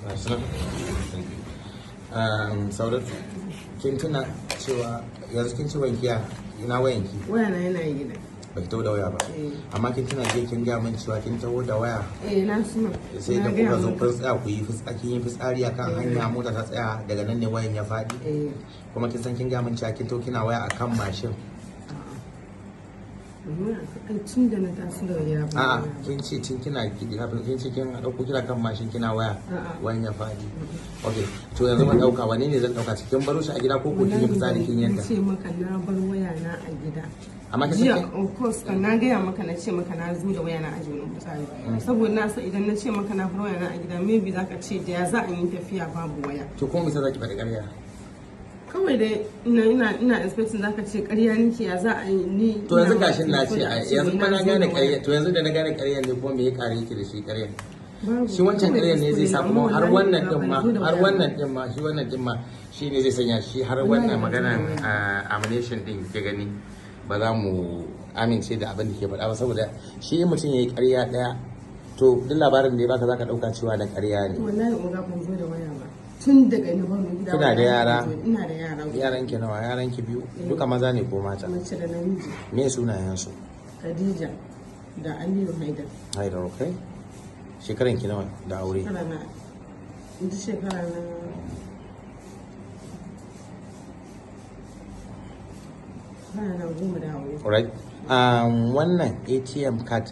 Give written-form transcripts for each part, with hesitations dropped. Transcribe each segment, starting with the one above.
Gashi nan. Thank you. Saudatu, kin tuna cewa yanzu kin ci wankiya, ina wayanki? Waya na yana gida. Ba ki taho da waya ba? Eh. Amma kin tuna jiya kin gaya min cewa kin taho da waya? Eh, na suna. Sai da Na gaya kuka zo maka. kun tsaya ku yi fitsari, kin yi fitsari akan hanya, mota ta tsaya, daga nan ne wayan ya faɗi? Eh. Kuma kin san kin gaya min cewa kin taho kina waya akan mashin? Amma ai tun da na taso daga gida ba. A'a, kin ce tun kina gida, kin ce kin dauko kina kan mashin kina waya, A'a. wayan ya faɗi. Okay, to yanzu ban dauka, wane ne zan dauka? Kin baro shi a gida ko ko kin yi fitsari kin Na yadda? ce maka na bar waya na a gida. Amma kin san Jiya, kin of course, kan na gaya maka, na ce maka na zo da waya na a wurin fitsari. Saboda na san idan na ce maka na bar waya na a gida, maybe zaka ce da ya za a yi tafiya babu waya. To kuma me yasa zaki faɗi ƙarya? Kawai dai ina expecting zaka ce ƙarya nake, ya za a yi ni. To yanzu ina gashin na ce yanzu kuma na zo gane da waya. ƙarya. To yanzu da na gane ƙarya ne, kuma me ya ƙare yake da shi ƙarya? Babu. Shi wancan Kawai ƙaryan ne zai sa kuskure, kuma amma har wallahi wannan ba din ma ban zo da har waya ba. wannan din ma, shi wannan din ma shi ne zai sanya shi har Wallahi wannan ban zo da maganan waya. Amination din ke gani, ba za mu amince da abin da ke faɗa ba, saboda shi in mutum ya yi ƙarya ɗaya, to duk labarin da ya baka zaka ɗauka cewa da ƙarya ne. Wallahi oga, ban zo da waya ba. Tun daga na baro gida. Kina da wallahi yara? Ina da yara. Yaran ki nawa? Yaran ki biyu, duka maza ne ko mata? Mace da namiji. Me sunayen su? Khadija da Aliyu Haidar. Haidar, okay. Shekaran ki nawa da aure? Shekara na, duk shekara na 10 da aure. Alright, wannan ATM card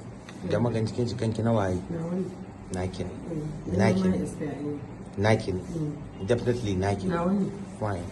da magan cikin jikanki na waye? Na wani. Naki ne? Mm. Naki Na ne? ma expire ne. Naki ne? Definitely naki ne? Na wani. Fine.